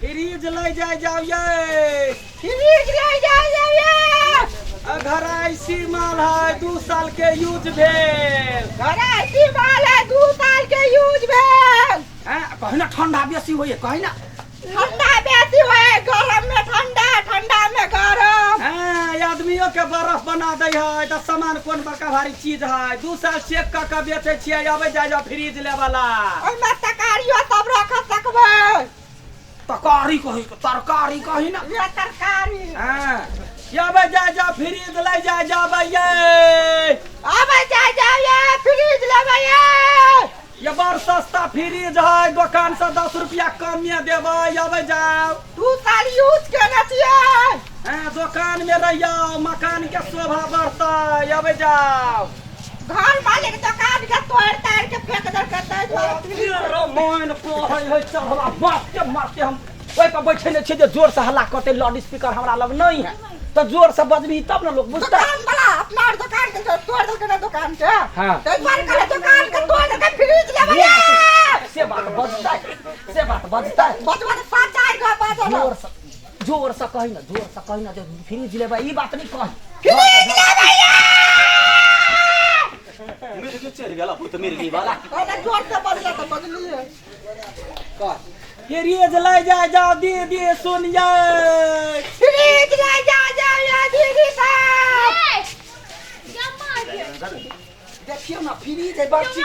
Fridge लै जाय जाउ ये। फ्रिज लै जाय जाउ ये। घरायसी माल है, 2 साल के यूज भेल। घरायसी माल है, 2 साल के यूज भेल। हैं, कही ना ठंडा बेसी होइए, कही ना ठंडा बेसी होए, गरम में ठंडा, ठंडा में गरम। हैं, आदमियों के बर्फ बना दै है। तऽ सामान कोन बड़का भारी चीज है? 2 साल चेक कऽ के बेचै छियै। अबै जाय जाउ फ्रिज लेवला। ओहिमे तरकारियो सब रख सकबै। तरकारी कही, तरकारी कही ना। ये तरकारी। हाँ, अबै जाय जाउ फ्रिज लै जाय जाबै ये। आबै जाय जाउ ये, फ्रिज लेबै ये। ये बड़ सस्ता फ्रिज है, दोकान से 10 रुपया कम में देबै। अबै जाउ। 2 साल यूज केने छियै। हाँ, दोकान में रहियौ, मकान के शोभा बढ़तै। अबै जाउ। घर मालिक दोकान के तोड़ ताड़ के फेंक देलकै, ताहि दुआरे फ्रिज। रामायण कहै है चढ़वा मारते मारते हम ओहि पर बैठे नहि छियै जे जोर से हल्ला करतै। लाउड स्पीकर हमरा लग नहि है, तऽ जोर से बजबी तब ने लोग बुझतै। दुकान वाला अपना आर दुकान के तोड़ देलकै ना दुकान के। हाँ। ताहि दुआरे कहले दुकान के तोड़ देलकै, फ्रिज लेबै ये। से बात बजतै, से बात बजतै। बजबै तऽ सात चारि गो बाजल। जोर से, जोर से कही ना, जोर से कही ना जे फ्रिज लेबै, ई बात नहीं कही। फ्रिज लेबै ये। मिर्गी चढ़ि गेल भूत मिर्गी वाला। कहले जोर से बजले तऽ बजलियै। कह फ्रिज लै जाय जाओ दीदी, सुनियै। फ्रिज लै जा जाओ ये दीदी साहब। देखियौ ना, फ्रिज है बड़ चीज।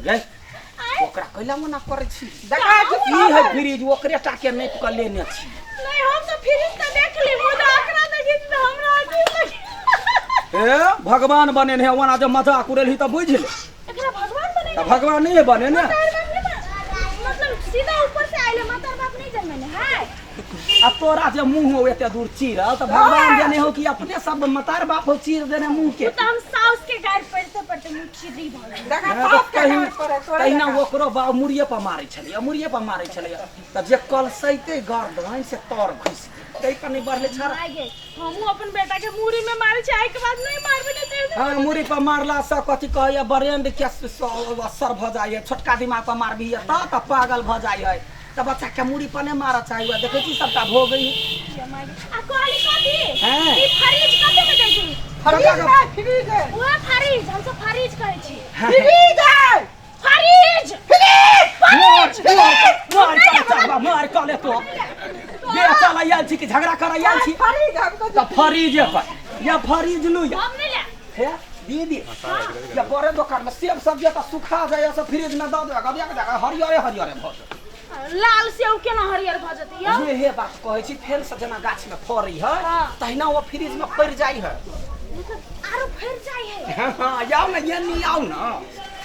गै, ओकरा कैला मना करै छी? देखा छी। ई है फ्रिज, ओकरे टा के नापि कऽ लेने छी। नहीं, हम तो फ्रिज तो देख ली, मुदा ओकरा देखी तऽ हमरा अजीब लगे। ए भगवान बने ने, ओना जे मजाक उड़ेलही तऽ बुझि ले। एकरा भगवान बने? तऽ भगवान नहीं बने ने। मतलब सीधा ऊपर से आइले, माता बाप नहीं जन्मे है? आ तोरा जे मुंह हो एते दूर चीरल, तऽ भगवान देने हो कि अपने सब मतार बाप हो चीर देने मुंह के? ओ तऽ हम साउस के गारि पढ़ते पढ़ते मुँह चिर्री भऽ गेल। देखा, तऽ साफ के तहिना गाड़ पड़े तोरे। तहिना देखा। ओकरो बाप मुड़िए पर मारै छलैया, मुड़िए पर मारै छलैया, तऽ जे कलसैते गर्दन से तर घुसि गेल, ताहि पर नहि बढ़लै छड़ा। आइ गे, हमहूँ अपन बेटा के मूड़ी में मारै छी, आइ के बाद नहीं मारबै नहीं तऽ। हाँ, मुड़ी पर मारला से कथी कहैया, ब्रेंड के असर भऽ जाइए। छोटका दिमाग पर मारबी तऽ पागल भऽ जाइ है। तऽ बच्चा के मुड़ी पर नहि मारऽ चाही। देखै छी, सबटा भोगै। आ कहली कथी? हैं। ई फ्रिज कते में दै छी? फ्रिज है, फ्रिज है। उहे फ्रिज, हम सब फ्रिज कहै छी। फ्रिज है। फ्रिज। फ्रिज। मार मार मार चढ़वा मार कले तो बेचऽ लए आयल छी कि झगड़ा करऽ आयल छी? फ्रिज हमको। तऽ फ्रिजे पर या फ्रिज लू या। हम नहीं ले। हे दीदी, या बड़े दोकान में सेब सब जे तऽ सुखा जाइए, सब फ्रिज में दऽ देबै, गदिया के हरियरे हरियरे भऽ जेतै। लाल सेव केना हरियर भऽ जेतै यौ? ये हे बात कहै छी, फेर से जेना गाछ में फड़ै है, हाँ। तहिना ओ फ्रिज में फड़ि जाइ है। मतलब आरो फरि जाइ है? हाँ हाँ, आउ ने, ये नहीं आउ ने।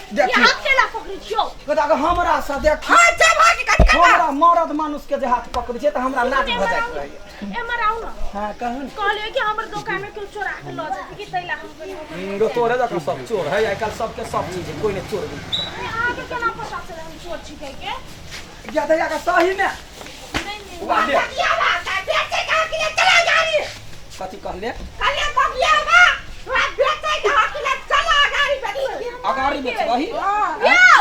ये देखियौ। हाथ केला पकड़ै छियौ? गदा के हमरा से देखी। हाँ, चल भाग कट कट। हमरा मरद मानुष के जे हाथ पकड़ै छै तऽ हमरा लाज भऽ जाइत रहैए। एमहर आउ ने। हाँ, कहू ने। कहलियै कि हमर दोकान में केओ चोरा के लऽ जेतै कि, तै ला हम कहलियै। गो तोरे जकाँ सब चोर है आइ काल्हि, सबके सब चीज है, कोइ नहि चोर नहीं। अहाँके केना पता चलै हम चोर छी कहिके? या दैया के सही में नहीं नहीं। वाह ले। बगिया बा का बेचे का के लिए चला गाड़ी। कथी कहले? कहले बगिया बा, तोरा बेचे के हक ले, चला गाड़ी बेचे। अगाड़ी बेचबही? यौ,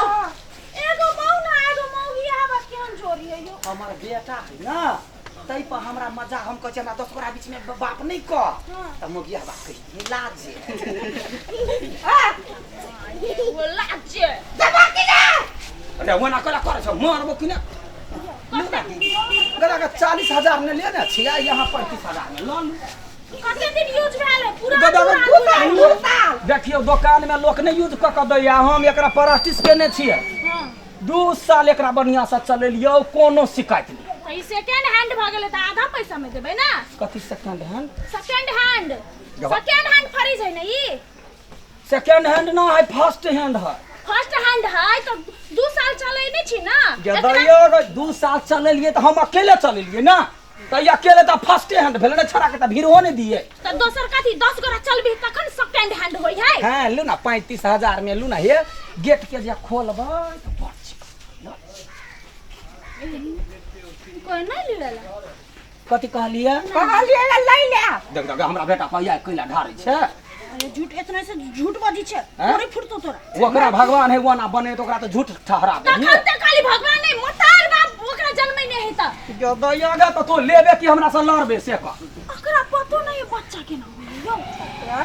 एगो मऊ ना एगो मौगी आबा, केहन चोरी है यौ? हमर बेटा है ना, तै पर हमरा मजा। हम कहै छी हमरा 10 गोरा बीच में बाप नहीं कह। हाँ। तऽ मोगिया बाप कहि लाज। वो लाजे। देबा कि ना? अरे ओना कला करै छ, मारबो कि ने? गदा के 40,000 ने लेने छियै, यहाँ 35,000 में लऽ लू। कते दिन यूज भेल है पूरा? गदा के पूरा। 2 साल, 2 साल। देखियौ, दोकान में लोक नहि यूज कऽ कऽ दैया, हम एकरा प्रैक्टिस केने छियै। हाँ। 2 साल एकरा बढ़िआँ से चलेलियौ, कोनो शिकायत नहि। तऽ ई सेकेंड हैंड भऽ गेलै तऽ आधा पैसा में देबै ना? कथी second hand? Second hand, second hand fridge है ना ई। सेकेंड हैंड ना है, फर्स्ट हैंड है। फर्स्ट हैंड है तऽ 2 साल चलै नहि छी ना एकरा। दैयो, 2 साल चलेलियै तऽ हम अकेले चलेलियै ना, तऽ ई अकेले तऽ फर्स्टे हैंड भेलै ने, छोड़ा के तऽ भीड़ो नहि दियै। तऽ दोसर कथी, 10 गोरा चलबी तखन सेकेंड हैंड होइ है। हाँ, लू ना, 35,000 में लू ना। हे गेट के जे खोलबै तऽ बड़ चिकन। कोई नहीं लेला। कथी कहलियै? कहलियै ने लै ले। देख देख, हमरा बेटा पहिया कैला ढारै छै। अरे झूठ, इतना से झूठ बजी छै? हैं? थोड़े फुटतो तोरा। ओकरा भगवान है ओना बने तऽ ओकरा तऽ झूठ ठहरा देलियै। तखन तऽ खाली भगवान नहीं, मोटा गे दैया गे, तऽ तू लेबे कि हमरा से लड़बे से कह। ओकरा पतो नहीं है बच्चा के ना होलै यौ।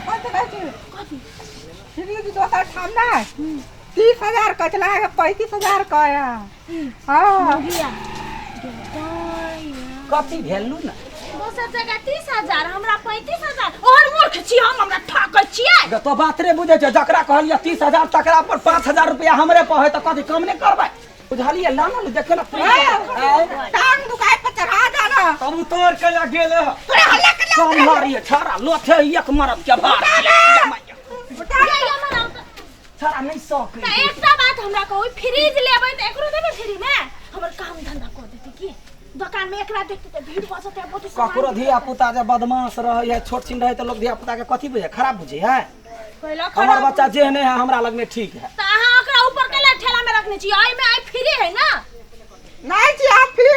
कथी कहै छी? कथी? फ्रिज दोसर ठाम नहि 30,000 कहै छलै, अहाँके 35,000 कहै। हँ। मौगिया गे दैया। कथी भेलू ने? दोसर जगह 30,000, हमरा 35,000। और मूर्ख छी हम, हमरा ठकै छियै। गे तो बात रे बुझै छै, जकरा कहलियै 30,000 तकरा पर 5,000 रुपया हमरे पर है, तऽ कथी कम नहि करबै? बुझलियै? लानल देखियौ ने फ्रिज। आँय? टांग दुखाय पर चढ़ा जाना। तब उतर के लए गेल है। तोरा हल्ला कर। कम मारिए छाड़ा लोथे एक मरद के भार। ये ये मनाउ तऽ। छाड़ा नहि सकै। तऽ एकटा बात हमरा कहू, फ्रिज लेबै तऽ एकरो देबै फ्री में? हमर काम धंधा कऽ देतै की? दोकान में एकरा देखते तऽ भीड़ भऽ जेतै बहुत सामान। ककरो धिया पुता जे बदमाश रहै है, छोट छिन रहै, तऽ लोक धिया पुता के कथी बुझे? खराब बुझे है। पहिला हमर खराब बच्चा जेहने है हमरा लग में ठीक है। तऽ अहाँ ओकरा ऊपर केला ठेला में रखने छी? एहि में आइ फ्री है ना? नहि छी हम फ्री।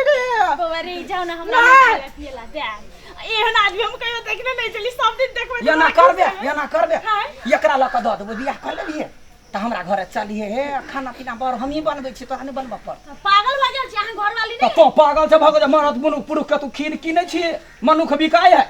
बौआ रे, जाउ ने हमरा नहि। खाय पियला देब। एहन आदमी हम कहियो देखने नहि छली, सब दिन देखबै तऽ एना बड़ा करबे खुश हेबै। एना करबे। हाँ। एकरा लऽ कऽ दऽ देबो, बियाह कऽ लेबिहे तऽ हमरा घरे चलिहे। हे, खाना पीना बड़ हमही बनबै छी, तोरा नहि बनबऽ पड़त। तऽ पागल भऽ गेल छी अहाँ? घरवाली तऽ नहि? तो पागल छै भऽ गेल। मरद मनुख पुरुष के तू खीर कीनै छियै, मनुख बिकाय है।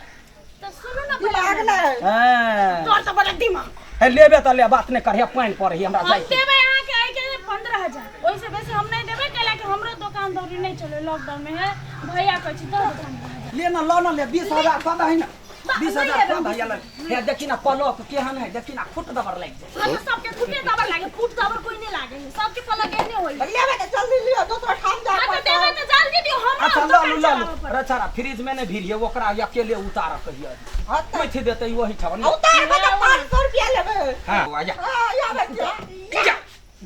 तऽ सुनू ने पहिले। दिमाग नहि। हाँ। तोर तऽ बड़ा दिमाग। हे, लेबे तऽ ले, बात नहि करहे, पानि पड़े हमरा हम जाइ। देबै अहाँके एहिके 15,000, ओहिसँ बेसी हम नहि देबै, कैला कि हमरो दोकान दौरी नहि चलै लॉकडाउन में है। भैया कहै छी दऽ दे 15,000। ले ना, ल ना, ले 20,000 कऽ दही ना। बा- बीस नहि हजार लेबै। कऽ दही ले। हे देखी ना पलक केहन है, देखी ना, खुट दबर लागि जाइ। हाँ तऽ सबके खुटे दबर लागे, फूट दबर कोई नहि लागे है, सबके पलक एहने होइ है। लेबै तऽ जल्दी लिअ, दोसर ठाम जाय हाँ तऽ पड़तै। देबै तऽ जल्दी दियौ हमरा। अच्छा, ल दोकान लू, ल लू। चलाबऽ पड़त। रे छाड़ा, फ्रिज में नहि भिड़िए, ओकरा अकेले उतारऽ कहियो। हाँ तऽ पूछि देतै ओही ठाम। उतारबै तऽ 500 रुपया लेबै। हाँ आ जा। हँ, आबै छियै। जा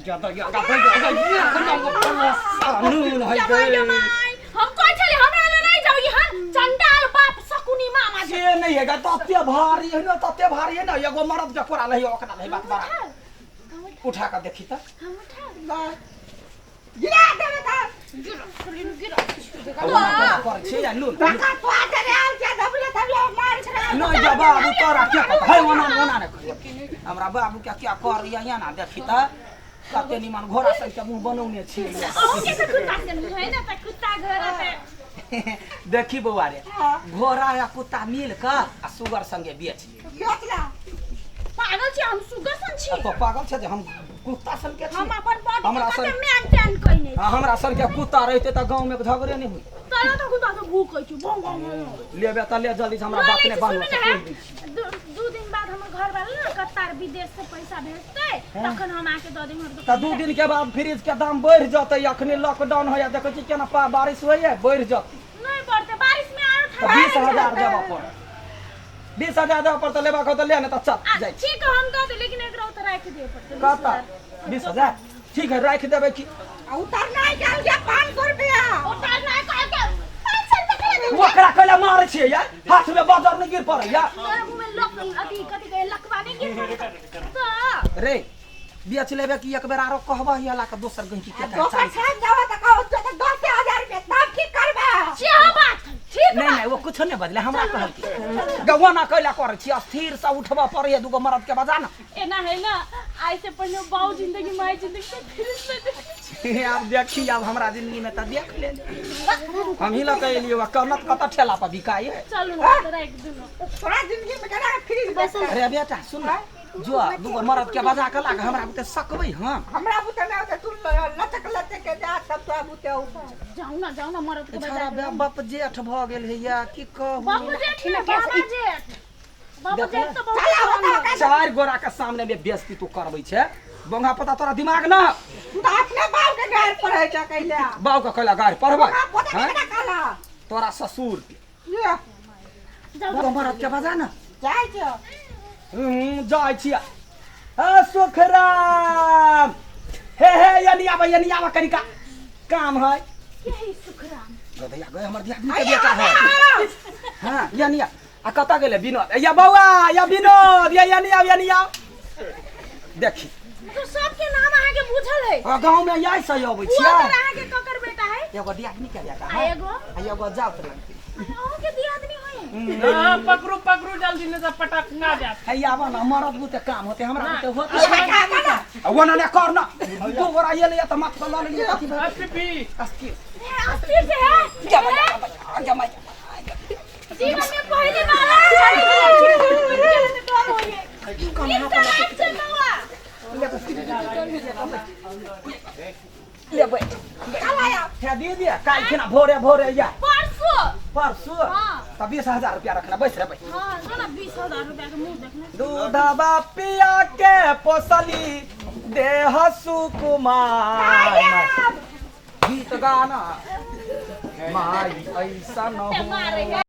जा द या गा द या गा एक नंबर सानून है। जमाई गे जमाई, हम कहै छली हमरा लग नहि जाउ, एहन चंडाल बाप शकुनी मामा जे। से नहीं है गा, तते भारी है ना, तते भारी है ना, एगो मरद के कोरा लही, ओकरा लही बात बड़ा। उठाउ, हम उठाउ। उठा के देखी तऽ। हम उठाउ। नहि। गिरा देबै तऽ। गिरा गिरा। ओना कर छै या लून। टाका तोरा देने आयल छै, दबले दबले मार छै। नहीं जा बाबू, तोरा क्या कर है? ओना ओना नहीं करियो, हमरा बाबू के क्या कर या या ना। देखी तऽ कते निमन घोड़ा सन के मुंह बनौने छी। अहूँके तऽ कुत्ता सन है ने, तऽ कुत्ता घोड़ा तऽ। देखी बौआ रे, हाँ। घोड़ा या कुत्ता मिल कऽ आ सुगर संगे बेच ले। बेच ले। पागल छी? हम सुगर सन छी? आ तो पागल छै जे हम कुत्ता सन के छी? हम अपन बॉडी हमरा के कते सन- मेंटेन कइने छी। आ हमरा सन के कुत्ता रहिते तऽ गाँव में झगड़े नहि होइत। तोरा तऽ कुत्ता के भूख होइ छै, भौं भौं भौं। लेबे तऽ ले, जल्दी से, हमरा लऽ बात लै नहि छी, बान्हू। सुनू ने, 2 दिन बाद हमर घर वाला ने कतार विदेश से पैसा भेजतै, तखन हम आके दऽ देब हमर तऽ दोकान। 2 दिन के बाद फ्रिज के दाम बढ़ि जतै। अखनी लॉकडाउन होइया, देखै छी केना बारिश होइया, बढ़ि जतै। नहि बढ़तै, बारिश में आरो तऽ ठंडा। 20,000 देबऽ पड़त, 20,000 देबऽ पड़त। लेबाक हो तऽ ले, नहि तऽ चल आ, जाइ छी। ठीक है, हम दऽ देब, लेकिन एकरा ओतऽ राखि दिअ पड़तै। कतऽ? 20,000 ठीक है, राखि देबै की। आ उतारना गेल जे 500 रुपया। उतारना कहल के 500 रुपया केना देबै? ओकरा कैला मारै छियै यार? हाथ में बजर नहि गिर पड़ै यार। तोरा मुँह में लक अथी कथी कहै लकवा नहि गिर पड़तौ तऽ। रे, बेच लेबे कि एक बेर आरो कहबह ला के दोसर गहिकी के? दोसर ठाम जाबऽ तऽ कहू तऽ 10,000 रुपया, तब की करबै? सेहो बात है, ठीक। नहीं नहीं, वो कुछ नहीं बदले। हमरा कहल की गौआ कैला करै छी? स्थिर से उठबऽ पड़ैया, दूगो मरद के बजा ना। एना है ना, आइ से पहले बाऊ जिंदगी माई जिंदगी से फिर से देखै छी। आब देखी, आब हमरा जिंदगी में तऽ देख ले, हम ही लऽ के एलियै। कनत कतऽ ठेला पर बिकाइ है। चलू ना तऽ राखि दुनू। तोरा जिंदगी में केना फ्रिज बेचतै? अरे बेटा, सुन ना, जो दूगो मरद के बजा के लाग, हमरा बुते सकबै हम? हमरा बुते नहि होतै, तू लचक लचक के जा तब तोरा बुते होतै। जाउ ना, जाउ ना, मरद के बजा छड़ा के। बाप जेठ भऽ गेल हैया, की कहू। बापू जेठ ने, बाबा जेठ, बाबू देखले? जेठ तऽ बहुत चला पुरान होता। भऽ गेल। चारि गोरा के सामने में बेइज्जती तू करबै छै, बंगा पता तोरा दिमाग ना। तू तऽ अपने बाप के गारि पढ़ै छ कैला? बाप के कैला गारि पढ़बै? तोरा पोता हैं? केना कहला? तोरा ससुर के। ये। जाउ। दूगो मरद के बजा ना। जाइ छ। जाइ छियै। ए सुखराम, हे हे, यनी आबै, यनी आबै, कनिका काम है। यही सुखराम? गदैया गए, हमर दियादनी के बेटा है। हाँ, यनी आ। आ कतऽ गेलै विनोद? या बौआ, या विनोद, या यनी आब, यनी आब, देखी। तो सबके नाम अहाँके बुझल है? आ गाँव में यही सही अबै ओ छियै। अगर अहाँके ककर बेटा है? एगो दियादनी के बेटा आ है। एगो? आ एगो जाउत लगतै। अहूँके दियादनी होय? हाँ, पकड़ू पकड़ू जल्दी, नहीं तो पटक ना जात। है, आबऽ ना, मरद बुते काम होते, हमरा बुते होते? आ वो ना कर ना दू गोरा ये ले त मत ल ले कथी भेल पीपी अस्थिर ए, अस्थिर से है जा जा जा माय जीवन में पहली बार डर होइए ई सब बौआ लेबै हे दीदी काल्हि खिना भोरे भोरे या परसों परसू हाँ। तऽ 20,000 रुपया रखना बैस रे बैस हाँ जो ना 20,000 रुपया के मुंह देखने दूधबा पिया के पोसली देह सुकुमार गीत गाना माई ऐसा न मारे हो है।